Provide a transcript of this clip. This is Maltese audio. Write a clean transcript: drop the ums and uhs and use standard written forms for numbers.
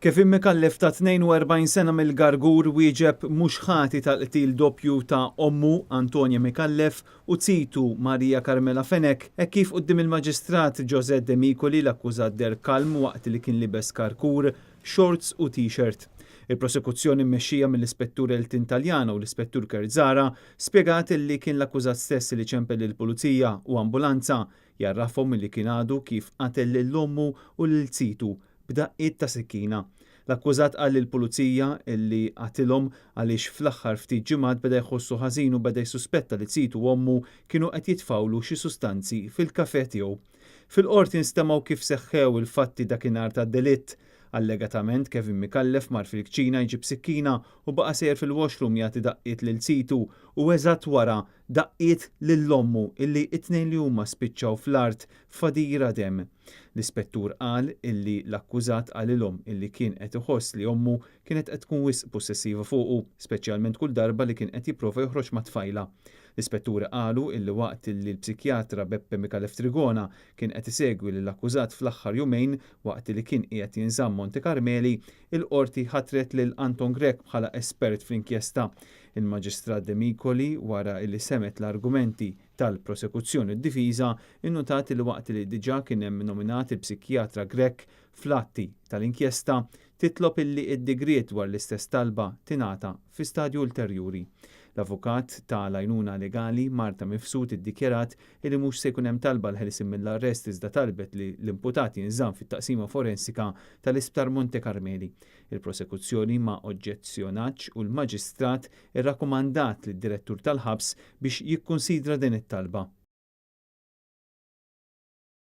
Kevin Micallef ta' 42 sena mill-Gargur wieġeb mhux ħati tal-qtil doppju ta' ommu Antonia Micallef u zitu Maria Carmela Fenech hekk kif quddiem il-Maġistrat Josette Demicoli l-akkużat deher kalm waqt li kien libes karkur, shorts u t-shirt. Il-prosekuzzjoni mmexxija mill-Ispettur Elton Taljano u l-Ispettur Kurt Zahra spjegat li kien l-akkużat stess li ċempel lill-pulizija u ambulanza jgħarrafhom li kien għadu kif qatel lil ommu u lil zitu b'daqqiet ta' sikkina. L-akkużat qal lill-pulizija illi qatilhom għaliex fl-aħħar ftit ġimgħat beda jħossu ħażin u beda jsuspetta li zitu u ommu kienu qed jitfgħulu xi sustanzi fil-kafè tiegħu. Fil-qorti nstemgħu kif seħħew il-fatti dakinhar tad-delitt. Allegatament Kevin Micallef mar fil-kċina jġib sikkina u baqa' sejjer fil-washroom jagħti daqqiet lil zitu u eżatt wara daqqiet lil ommu illi it-tnejn li huma spiċċaw fl-art f'għadira demm. L-ispettur qal illi l-akkużat qalilhom illi kien qed iħoss li ommu kienet qed tkun wisq possessiva fuqu, speċjalment kull darba li kien qed jipprova joħroġ ma' tfajla. L-ispetturi qalu illi waqt illi l-psikjatra Beppe Micallef Trigona kien qed isegwi lill-akkużat fl-aħħar jumejn waqt li kien qiegħed jinżamm Monte Carmeli, il-qorti ħatret lil Anton Grech bħala espert fl-inkjesta. Il-Maġistrat Demicoli wara illi semgħet l-argumenti tal-prosekuzzjoni u d-difiża innotat li waqt li diġà kien hemm nominat il-psikjatra Grech fl-atti tal-inkjesta titlob illi id-digriet dwar l-istess talba tingħata fi stadju ulterjuri. L-avukat tal-għajnuna legali Marta Mifsud iddikjarat illi mhux se jkun hemm talba l-ħelsien mill-arrest iżda talbet li l-imputat jinżamm fit-taqsima forensika tal-Isptar Monte Carmeli. Il-prosekuzzjoni ma oġġezzjonatx u l-maġistrat irrakkomandat lid-direttur tal-ħabs biex jikkunsidra din it-talba.